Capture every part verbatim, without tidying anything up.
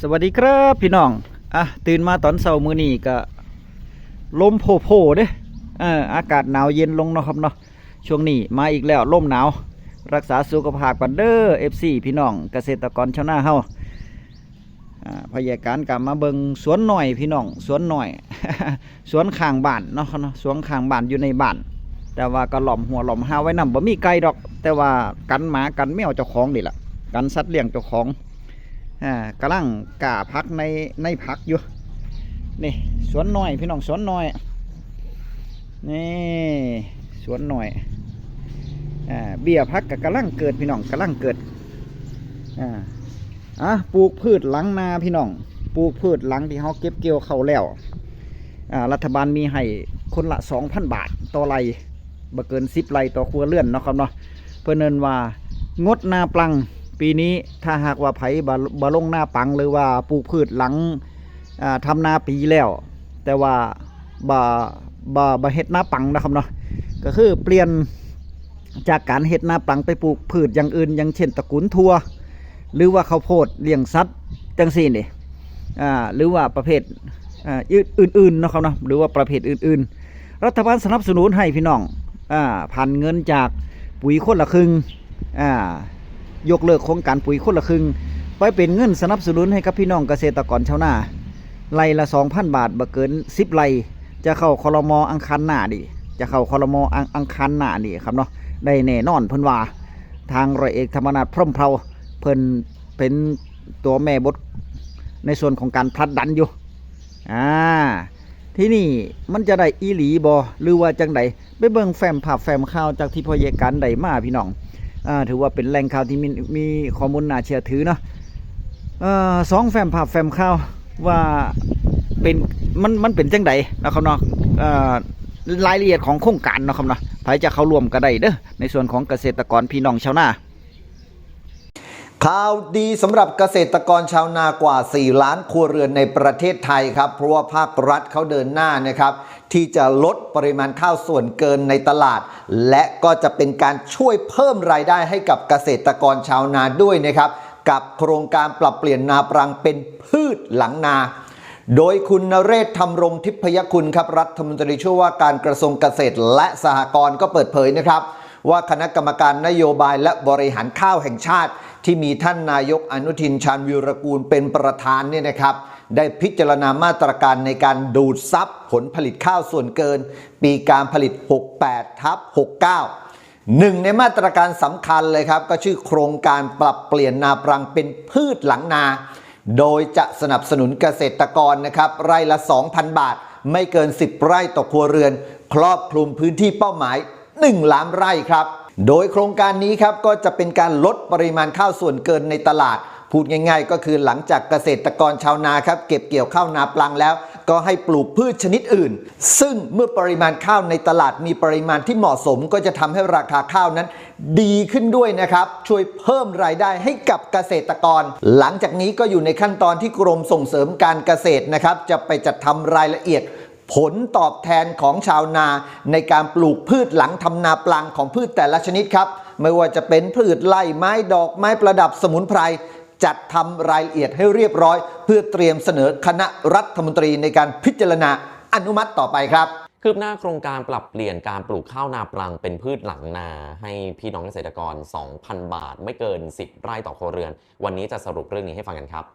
สวัสดีครับพี่น้อง อ่ะ ตื่นมาตอนเช้ามื้อนี้ก็ลมโพโพเด้ เออ อากาศหนาวเย็นลงเนาะครับเนาะ ช่วงนี้มาอีกแล้วลมหนาว รักษาสุขภาพกันเด้อ เอฟซี พี่น้องเกษตรกรชาวนาเฮา อ่า พยาการกลับมาเบิ่งสวนน้อยพี่น้อง สวนน้อย สวนข้างบ้านเนาะครับเนาะ สวนข้างบ้านอยู่ในบ้าน แต่ว่าก็ล้อมหัวล้อมหาไว้นำ บ่มีไก่ดอก แต่ว่ากันหมากันแมวเจ้าของนี่แหละ กันสัตว์เลี้ยงเจ้าของ อ่ากำลังก้าผักในในผักอยู่ นี่สวนน้อยพี่น้อง สวนน้อย นี่สวนน้อย อ่า เบี้ยผักก็กำลังเกิดพี่น้อง กำลังเกิด อ่า อ่ะ ปลูกพืชหลังนาพี่น้อง ปลูกพืชหลังที่เฮาเก็บเกี่ยวเข้าแล้ว อ่า รัฐบาลมีให้คนละสองพันบาทต่อไร่ บ่เกินสิบไร่ต่อครัวเรือนเนาะครับเนาะ เพิ่นเอิ้นว่างดนาปรัง ปีนี้ถ้าหากว่าไผบ่ บ่ลงนาปรัง หรือว่าปลูกพืชหลัง อ่า ทำนาปีแล้ว แต่ว่าบ่ บ่ บ่เฮ็ดนาปรังนะครับเนาะ ก็คือเปลี่ยนจากการเฮ็ดนาปรังไปปลูกพืชอย่างอื่น อย่างเช่นตระกูลถั่ว หรือว่าข้าวโพดเลี้ยงสัตว์จังซี่นี่ อ่า หรือว่าประเภท อ่า อื่นๆเนาะครับเนาะ หรือว่าประเภทอื่นๆ รัฐบาลสนับสนุนให้พี่น้อง อ่า ผันเงินจากปุ๋ยคนละครึ่ง อ่า ยกเลิกโครงการปุ๋ยคนละครึ่ง ไปเป็นเงินสนับสนุนให้กับพี่น้องเกษตรกรชาวนา ไร่ละสองพันบาท บ่เกินสิบไร่ จะเข้าครม.อังคารหน้านี่ จะเข้าครม.อัง อังคารหน้านี่ครับเนาะ ได้แน่นอนเพิ่นว่า ทางร้อยเอกธรรมนัส พรหมเผ่า เพิ่นเป็นตัวแม่บทในส่วนของการผลักดันอยู่ อ่า ที่นี่มันจะได้อีหลีบ่ หรือว่าจังใด ไปเบิ่งแฟ้มภาพแฟ้มข่าวจากที่พ่อใหญ่กันได้มาพี่น้อง อ่า ถือว่าเป็นแหล่งข่าวที่มี มีข้อมูลน่าเชื่อถือเนาะ เอ่อ สองแฟ้มภาพแฟ้มข่าวว่าเป็น มัน มันเป็นจังใดนะครับเนาะ เอ่อ รายละเอียดของโครงการเนาะครับเนาะ ไผจะเข้าร่วมก็ได้เด้อ ในส่วนของเกษตรกรพี่น้องชาวนา ข่าวดีสำหรับเกษตรกรชาวนากว่า สี่ ล้านครัวเรือนในประเทศไทยครับ เพราะว่าภาครัฐเขาเดินหน้านะครับ ที่จะลดปริมาณข้าวส่วนเกินในตลาด และก็จะเป็นการช่วยเพิ่มรายได้ให้กับเกษตรกรชาวนาด้วยนะครับ กับโครงการปรับเปลี่ยนนาปรังเป็นพืชหลังนา โดยคุณนเรศ ธรรมรงค์ทิพยคุณครับ รัฐมนตรีช่วยว่าการกระทรวงเกษตรและสหกรณ์ก็เปิดเผยนะครับ ว่าคณะกรรมการนโยบายและบริหารข้าวแห่งชาติ ที่มีท่านนายกอนุทิน ชาญวีรกูลเป็นประธานเนี่ยนะครับ ได้พิจารณามาตรการในการดูดซับผลผลิตข้าวส่วนเกิน ปีการผลิต หกแปดทับหกเก้า หนึ่งในมาตรการสำคัญเลยครับ ก็ชื่อโครงการปรับเปลี่ยนนาปรังเป็นพืชหลังนา โดยจะสนับสนุนเกษตรกรนะครับ ไร่ละ สองพันบาท ไม่เกิน สิบไร่ต่อครัวเรือน ครอบคลุมพื้นที่เป้าหมาย หนึ่งล้านไร่ครับ โดยโครงการนี้ครับ ก็จะเป็นการลดปริมาณข้าวส่วนเกินในตลาด พูดง่ายๆ ก็คือหลังจากเกษตรกรชาวนาครับ เก็บเกี่ยวข้าวนาปรังแล้ว ก็ให้ปลูกพืชชนิดอื่น ซึ่งเมื่อปริมาณข้าวในตลาดมีปริมาณที่เหมาะสม ก็จะทำให้ราคาข้าวนั้นดีขึ้นด้วยนะครับ ช่วยเพิ่มรายได้ให้กับเกษตรกร หลังจากนี้ก็อยู่ในขั้นตอนที่กรมส่งเสริมการเกษตรนะครับ จะไปจัดทำรายละเอียด ผลตอบแทนของชาวนาในการปลูกพืชหลังทำนาปรังของพืชแต่ละชนิดครับ ไม่ว่าจะเป็นพืชไร่ไม้ดอกไม้ประดับสมุนไพร จัดทำรายละเอียดให้เรียบร้อย เพื่อเตรียมเสนอคณะรัฐมนตรีในการพิจารณาอนุมัติต่อไปครับ คืบหน้าโครงการปรับเปลี่ยนการปลูกข้าวนาปรังเป็นพืชหลังนา ให้พี่น้องเกษตรกร สองพันบาท ไม่เกิน สิบไร่ต่อครัวเรือน วันนี้จะสรุปเรื่องนี้ให้ฟังกันครับ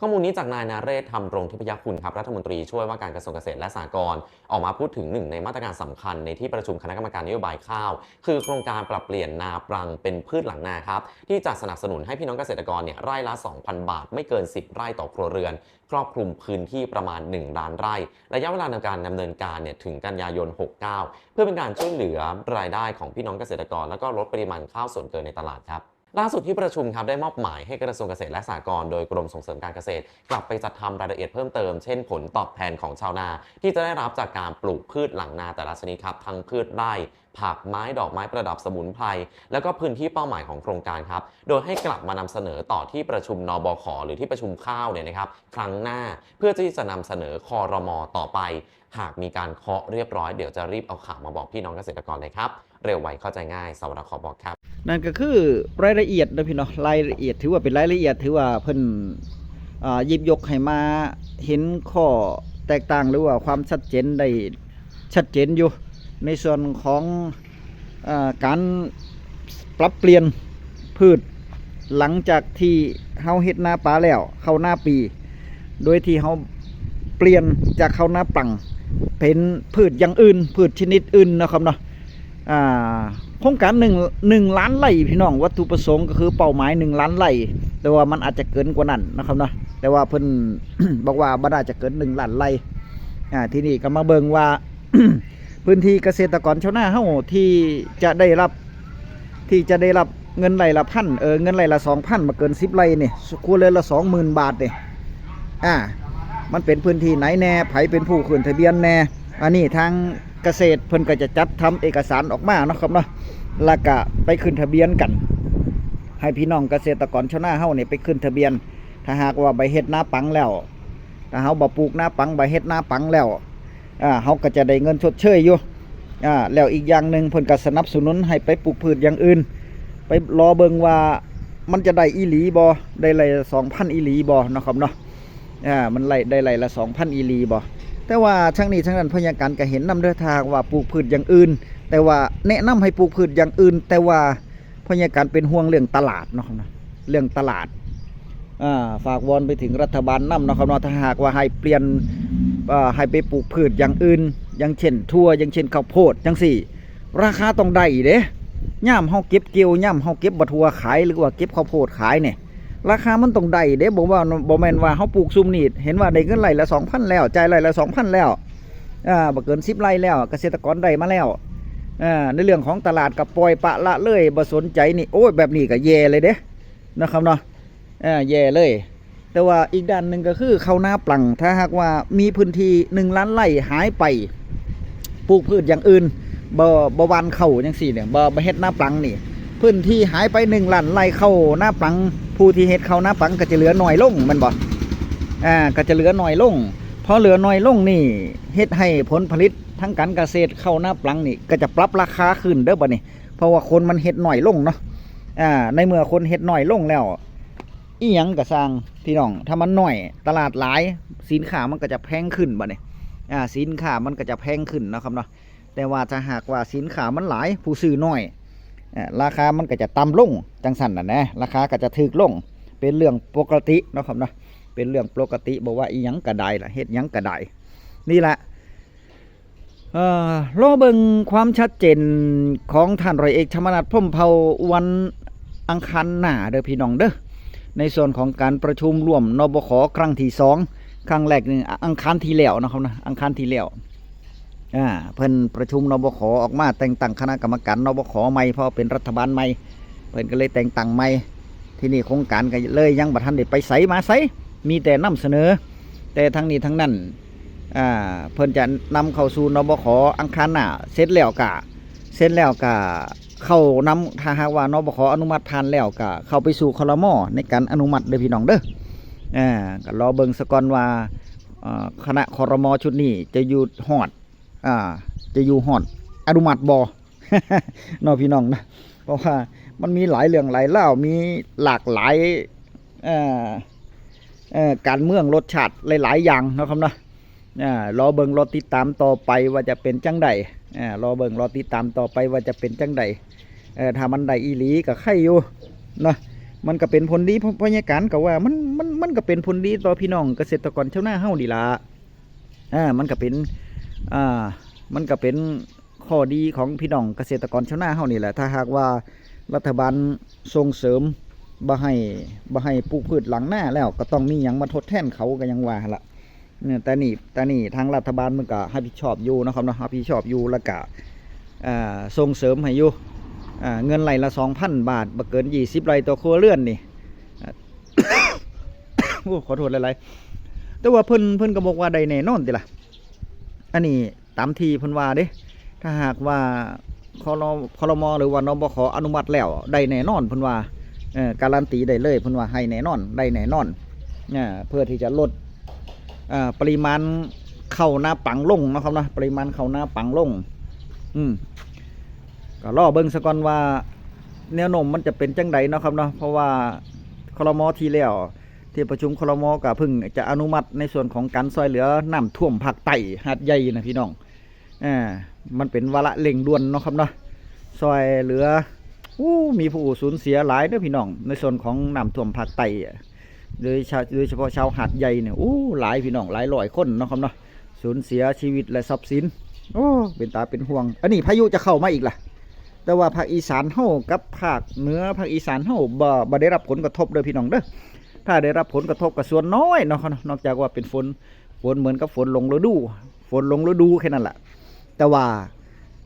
ข้อมูลนี้จากนายนเรศ ธรรมรงค์ทิพยคุณครับ รัฐมนตรีช่วยว่าการกระทรวงเกษตรและสหกรณ์ ออกมาพูดถึงหนึ่งในมาตรการสำคัญในที่ประชุมคณะกรรมการนโยบายข้าว คือโครงการปรับเปลี่ยนนาปรังเป็นพืชหลังนาครับ ที่จะสนับสนุนให้พี่น้องเกษตรกรเนี่ยไร่ละ สองพันบาท ไม่เกิน สิบไร่ต่อครัวเรือน ครอบคลุมพื้นที่ประมาณ หนึ่งล้านไร่ ระยะเวลาในการดำเนินการเนี่ยถึงกันยายน หกเก้า เพื่อเป็นการช่วยเหลือรายได้ของพี่น้องเกษตรกร แล้วก็ลดปริมาณข้าวส่วนเกินในตลาดครับ ล่าสุดที่ประชุมครับได้มอบหมายให้กระทรวงเกษตรและสหกรณ์โดยกรมส่งเสริมการเกษตร กลับไปจัดทำรายละเอียดเพิ่มเติม เช่นผลตอบแทนของชาวนา ที่จะได้รับจากการปลูกพืชหลังนาแต่ละชนิดครับ ทั้งพืชไร่ ผักไม้ดอกไม้ประดับสมุนไพร แล้วก็พื้นที่เป้าหมายของโครงการครับ โดยให้กลับมานำเสนอต่อที่ประชุม นบข หรือที่ประชุมข้าวเนี่ยนะครับ ครั้งหน้า เพื่อที่จะนำเสนอ ครม ต่อไป หากมีการเคาะเรียบร้อย เดี๋ยวจะรีบเอาข่าวมาบอกพี่น้องเกษตรกรเลยครับ เร็วไวเข้าใจง่าย สวทข บอกครับ นั่นก็คือรายละเอียดนะพี่เนาะ รายละเอียดถือว่าเป็นรายละเอียด ถือว่าเพิ่น อ่า หยิบยกให้มาเห็นข้อแตกต่างหรือว่าความชัดเจนได้ชัดเจนอยู่ ในส่วนของ อ่า การปรับเปลี่ยนพืช หลังจากที่เฮาเฮ็ดนาปาแล้ว เข้านาปี โดยที่เฮาเปลี่ยนจากเข้านาปัง เป็นพืชอย่างอื่น พืชชนิดอื่นนะครับเนาะ อ่า โครงการหนึ่ง หนึ่งล้านไร่พี่น้อง วัตถุประสงค์ก็คือเป้าหมายหนึ่งล้านไร่ แต่ว่ามันอาจจะเกินกว่านั้นนะครับเนาะ แต่ว่าเพิ่น บอกว่าบ่น่าจะเกินหนึ่งล้านไร่ อ่า ทีนี้ก็มาเบิ่งว่า พื้นที่เกษตรกรชาวนาเฮาที่จะได้รับ ที่จะได้รับเงินไร่ละพัน เออ เงินไร่ละสองพัน บ่เกินสิบไร่นี่ ครัวเรือนละสองหมื่นบาทนี่ อ่า มันเป็นพื้นที่ไหนแน่ ไผเป็นผู้ขึ้นทะเบียนแน่ อันนี้ทางเกษตรเพิ่นก็จะจัดทำเอกสารออกมาเนาะครับเนาะ แล้วก็ไปขึ้นทะเบียนกัน ให้พี่น้องเกษตรกรชาวนาเฮานี่ไปขึ้นทะเบียน ถ้าหากว่าไปเฮ็ดนาปังแล้ว ถ้าเฮาบ่ปลูกนาปัง บ่เฮ็ดนาปังแล้ว อ่า เฮาก็จะได้เงินชดเชยอยู่ อ่า แล้วอีกอย่างหนึ่งเพิ่นก็สนับสนุนให้ไปปลูกพืชอย่างอื่น ไปรอเบิ่งว่ามันจะได้อีหลีบ่ ได้ไร่ละสองพันอีหลีบ่เนาะครับเนาะ อ่า มันไร่ ได้ไร่ละสองพันอีหลีบ่ แต่ว่าทั้งนี้ทั้งนั้นพยาการก็เห็นนำเด้อ ถ้าหากว่าปลูกพืชอย่างอื่น แต่ว่าแนะนำให้ปลูกพืชอย่างอื่น แต่ว่าพยาการเป็นห่วงเรื่องตลาดเนาะครับเนาะ เรื่องตลาด อ่า ฝากวอนไปถึงรัฐบาลนำเนาะครับเนาะ ถ้าหากว่าให้เปลี่ยน เอ่อ ให้ไปปลูกพืชอย่างอื่น อย่างเช่นถั่ว อย่างเช่นข้าวโพดจังซี้ ราคาต้องได้เด้ ยามเฮาเก็บเกี่ยว ยามเฮาเก็บบักถั่วขาย หรือว่าเก็บข้าวโพดขายเนี่ย ราคามันต้องได้เด้ บ่ว่า บ่แม่นว่าเฮาปลูกซุมนี้ เห็นว่าได้เงินไร่ละสองพันแล้ว จ่ายไร่ละสองพันแล้ว อ่า บ่เกินสิบไร่แล้ว เกษตรกรได้มาแล้ว อ่า ในเรื่องของตลาดก็ปล่อยปละละเลย บ่สนใจนี่ โอ้ย แบบนี้ก็แย่เลยเด้ นะครับเนาะ อ่า แย่เลย แต่ว่าอีกด้านหนึ่งก็คือเข้านาปลัง ถ้าหากว่ามีพื้นที่หนึ่งล้านไร่หายไป ปลูกพืชอย่างอื่น บ่ บ่หว่านข้าวจังซี้เนี่ย บ่ บ่เฮ็ดนาปลังนี่ พื้นที่หายไปหนึ่งล้านไร่เข้านาปลัง ผู้ที่เฮ็ดเข้านาปลังก็จะเหลือน้อยลงแม่นบ่ อ่า ก็จะเหลือน้อยลง พอเหลือน้อยลงนี่ เฮ็ดให้ผลผลิตทางการเกษตรเข้านาปลังนี่ ก็จะปรับราคาขึ้นเด้อบัดนี้ เพราะว่าคนมันเฮ็ดน้อยลงเนาะ อ่า ในเมื่อคนเฮ็ดน้อยลงแล้ว อีหยังก็ซ่างพี่น้อง ถ้ามันน้อย ตลาดหลาย สินค้ามันก็จะแพงขึ้นบัดนี้ อ่า สินค้ามันก็จะแพงขึ้นเนาะครับเนาะ แต่ว่าถ้าหากว่าสินค้ามันหลาย ผู้ซื้อน้อย อ่า ราคามันก็จะต่ำลง จังซั่นน่ะนะ ราคาก็จะถูกลง เป็นเรื่องปกติเนาะครับเนาะ เป็นเรื่องปกติ บ่ว่าอีหยังก็ได้ล่ะ เฮ็ดหยังก็ได้ นี่แหละ เอ่อ รอเบิ่งความชัดเจนของท่านร้อยเอกธรรมนัส พรหมเผ่า วันอังคารหน้าเด้อพี่น้องเด้อ ในส่วนของการประชุมร่วม นบข ครั้งที่สอง ครั้งแรกนี่อังคารที่แล้วนะครับนะ อังคารที่แล้ว อ่า เพิ่นประชุม นบข ออกมาแต่งตั้งคณะกรรมการ นบข ใหม่ เพราะเป็นรัฐบาลใหม่ เพิ่นก็เลยแต่งตั้งใหม่ ทีนี้โครงการก็เลยยังบ่ทันได้ไปไสมาไส มีแต่นำเสนอ แต่ทั้งนี้ทั้งนั้น อ่า เพิ่นจะนำเข้าสู่ นบข อังคารหน้า เสร็จแล้วก็ เสร็จแล้วก็เข้านำ ถ้าหากว่า นบข อนุมัติผ่านแล้วก็เข้าไปสู่ ครม. ในการอนุมัติเด้อพี่น้องเด้อ อ่า ก็รอเบิ่งซะก่อนว่า เอ่อ คณะ ครม. ชุดนี้จะอยู่ฮอด อ่า จะอยู่ฮอดอนุมัติบ่ เนาะพี่น้องนะ เพราะว่ามันมีหลายเรื่องหลายราว มีหลากหลาย เอ่อ เอ่อ การเมืองรสชาติหลายๆอย่างเนาะครับเนาะ อ่า รอเบิ่งรอติดตามต่อไปว่าจะเป็นจั่งใด อ่า รอเบิ่งรอติดตามต่อไปว่าจะเป็นจั่งใด เอ่อ ถ้ามันได้อีหลีก็ไคอยู่เนาะ มันก็เป็นผลดี เพราะพยาการก็ว่ามัน มัน มันก็เป็นผลดีต่อพี่น้องเกษตรกรชาวนาเฮานี่ล่ะ อ่า มันก็เป็น อ่า มันก็เป็นข้อดีของพี่น้องเกษตรกรชาวนาเฮานี่แหละ ถ้าหากว่ารัฐบาลส่งเสริมบ่ให้ บ่ให้ปลูกพืชหลังนาแล้ว ก็ต้องมีหยังมาทดแทนเขา ก็ยังว่าหั่นละ เนี่ย แต่นี่ แต่นี่ทางรัฐบาลมันก็รับผิดชอบอยู่นะครับเนาะ รับผิดชอบอยู่ แล้วก็ อ่า ส่งเสริมให้อยู่ อ่า เงินไร่ละสองพันบาท บ่เกินยี่สิบไร่ต่อครัวเรือนนี่ อ่า โอ้ ขอโทษหลายๆ แต่ว่าเพิ่น เพิ่นก็บอกว่าได้แน่นอนติล่ะ อันนี้ตามที่เพิ่นว่าเด้ ถ้าหากว่า คร ครม. หรือว่า นบข. อนุมัติแล้วได้แน่นอน เพิ่นว่า เอ่อ การันตีได้เลย เพิ่นว่าให้แน่นอน ได้แน่นอน อ่า เพื่อที่จะลด อ่า ปริมาณข้าวนาปังลงเนาะครับเนาะ ปริมาณข้าวนาปังลง อืม ก็รอเบิ่งซะก่อนว่า แนวโน้มมันจะเป็นจั่งใดเนาะครับเนาะ เพราะว่า ครม. ที่แล้ว ที่ประชุม ครม. ก็เพิ่งจะอนุมัติในส่วนของการซ่อยเหลือน้ำท่วมภาคใต้หาดใหญ่นะพี่น้อง อ่า มันเป็นวาระเร่งด่วนเนาะครับเนาะ ซ่อยเหลือ อู้ มีผู้สูญเสียหลายเด้อพี่น้อง ในส่วนของน้ำท่วมภาคใต้อะ โดยเฉ- โดยเฉพาะชาวหาดใหญ่เนี่ย อู้ หลายพี่น้อง หลายร้อยคนเนาะครับเนาะ สูญเสียชีวิตและทรัพย์สิน โอ้ เป็นตาเป็นห่วง อันนี้พายุจะเข้ามาอีกล่ะ แต่ว่าภาคอีสานเฮากับภาคเหนือ ภาคอีสานเฮาบ่- บ่ได้รับผลกระทบเด้อพี่น้องเด้อ ถ้าได้รับผลกระทบก็ส่วนน้อยเนาะครับเนาะ นอกจากว่าเป็นฝน ฝนเหมือนกับฝนหลงฤดู ฝนหลงฤดูแค่นั้นแหละ แต่ว่า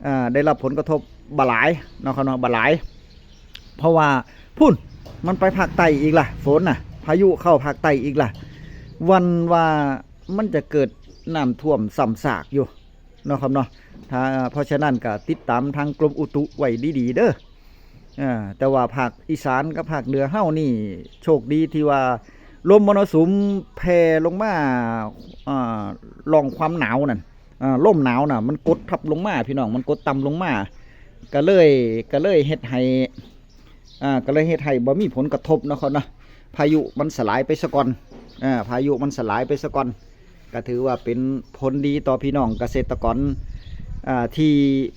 อ่า ได้รับผลกระทบบ่หลายเนาะครับเนาะ บ่หลาย เพราะว่าพุ้น มันไปภาคใต้อีกล่ะ ฝนน่ะ พายุเข้าภาคใต้อีกล่ะ หวั่นว่ามันจะเกิดน้ำท่วมซ้ำซากอยู่เนาะครับเนาะ ถ้า- เพราะฉะนั้นก็ติดตามทางกรมอุตุไว้ดีๆเด้อ อ่า แต่ว่าภาคอีสานกับภาคเหนือเฮานี่โชคดีที่ว่าลมมรสุมแผ่ลงมา อ่า ร่องความหนาวนั่น อ่า ลมหนาวน่ะ มันกดทับลงมาพี่น้อง มันกดต่ำลงมา ก็เลย- ก็เลยเฮ็ดให้ อ่า ก็เลยเฮ็ดให้บ่มีผลกระทบเนาะครับเนาะ พายุมันสลายไปซะก่อน อ่า พายุมันสลายไปซะก่อน ก็ถือว่าเป็นผลดีต่อพี่น้องเกษตรกร อ่า ที่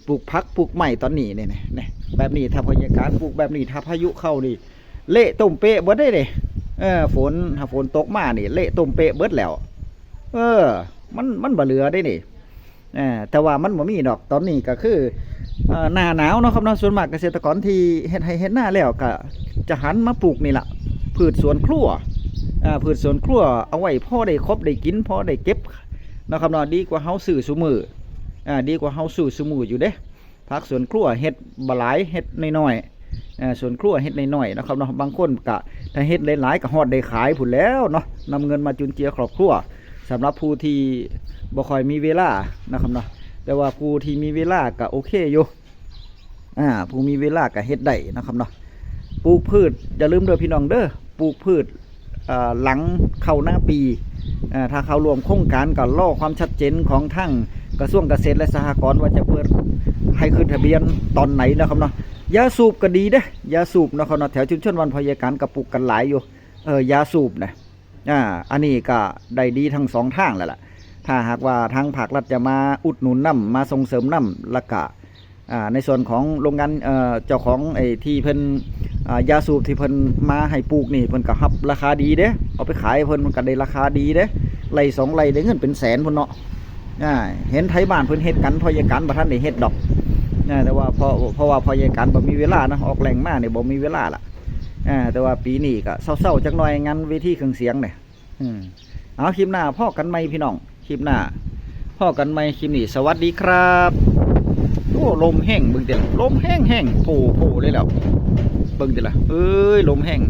ปลูกผักปลูกไม้ตอนนี้เนี่ย เนี่ย แบบนี้ถ้าพยากรณ์ปลูกแบบนี้ ถ้าพายุเข้านี่ เละตุ้มเป๊ะเบิดได้เลย เออ ฝน- ถ้าฝนตกมานี่ เละตุ้มเป๊ะเบิดแล้ว เออ มัน- มันบ่เหลือได้นี่ เออ แต่ว่ามันบ่มีดอก ตอนนี้ก็คือ เอ่อ หน้าหนาวเนาะครับเนาะ ส่วนมากเกษตรกรที่เฮ็ดไร่เฮ็ดนาแล้วก็จะหันมาปลูกนี่ล่ะ พืชสวนครัว อ่า พืชสวนครัวเอาไว้พอได้ครบได้กิน พอได้เก็บเนาะครับเนาะ ดีกว่าเฮาซื้อซุมื้อ อ่า ดีกว่าเฮาซื้อซุมื้ออยู่เด้ ผักสวนครัวเฮ็ดบ่หลาย เฮ็ดน้อยๆ เอ่อ สวนครัวเฮ็ดน้อยๆเนาะครับเนาะ บางคนก็ถ้าเฮ็ดหลายๆก็ฮอดได้ขายพู้นแหล้วเนาะ นำเงินมาจุนเจือครอบครัว สำหรับผู้ที่บ่ค่อยมีเวลานะครับเนาะ แต่ว่าผู้ที่มีเวลาก็โอเคอยู่ อ่า ผู้มีเวลาก็เฮ็ดได้นะครับเนาะ ปลูกพืช อย่าลืมเด้อพี่น้องเด้อ ปลูกพืช เอ่อ หลังเข้านาปี เอ่อ ถ้าเข้าร่วมโครงการก็รอความชัดเจนของทางกระทรวงเกษตรและสหกรณ์ว่าจะเปิดให้ขึ้นทะเบียนตอนไหนนะครับเนาะ ยาสูบก็ดีเด้ ยาสูบเนาะครับเนาะ แถวชุมชนบ้านพยากรณ์ก็ปลูกกันหลายอยู่ เออ ยาสูบนะ อ่า อันนี้ก็ได้ดีทั้งสองทางแล้วล่ะ ถ้าหากว่าทางภาครัฐจะมาอุดหนุนนำ มาส่งเสริมนำ แล้วก็ อ่า ในส่วนของโรงงาน เอ่อ เจ้าของไอ้ที่เพิ่น อ่า ยาสูบที่เพิ่นมาให้ปลูกนี่ เพิ่นก็ฮับราคาดีเด้ เอาไปขายเพิ่นมันก็ได้ราคาดีเด้ ไร่สองไร่ได้เงินเป็นแสนพุ้นเนาะ อ่า เห็นไทบ้านเพิ่นเฮ็ดกัน พยากรณ์บ่ทันได้เฮ็ดดอก อ่า แต่ว่าเพราะ- เพราะว่าพยากรณ์บ่มีเวลานะ ออกแหล่งมานี่บ่มีเวลาล่ะ อ่า แต่ว่าปีนี้ก็เซาๆจักหน่อย งานเวทีเครื่องเสียงเนี่ย อืม เอา คลิปหน้าพ้อกันใหม่พี่น้อง คลิปหน้าพ้อกันใหม่ คลิปนี้สวัสดีครับ โอ้ ลมแฮง เบิ่งติล่ะ ลมแฮงแฮง โผโผเลยแล้ว เบิ่งติล่ะ เอ้ย ลมแฮง